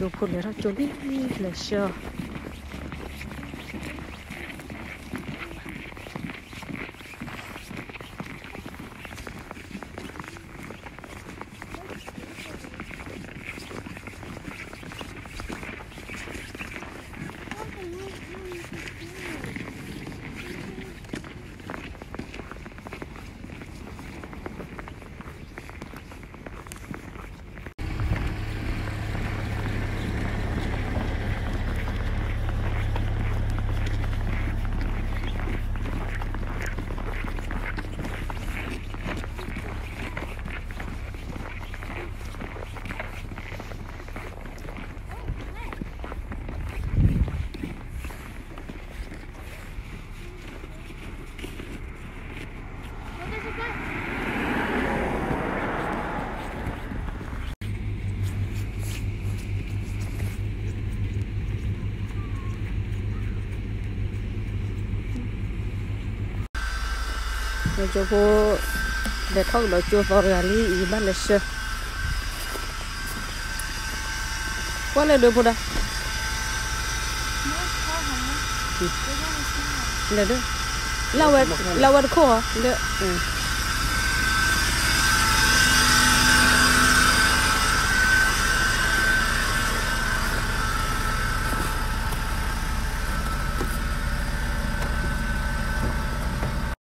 ယိၤဖိလဲၤထီၣ်ကၠိလံ လဲၤဆှၢအီၤ. ကၠိဖိ လဲၤထီၣ်ကဒီးကၠိသီတဂၤလံ အံၤဘၣ်လဲၤဆှၢ ကွၢ်လၢဒၢးဖိဒၣ် လဲၤဒၢး လၢဝဲတခိၣ်ဧါ လၢ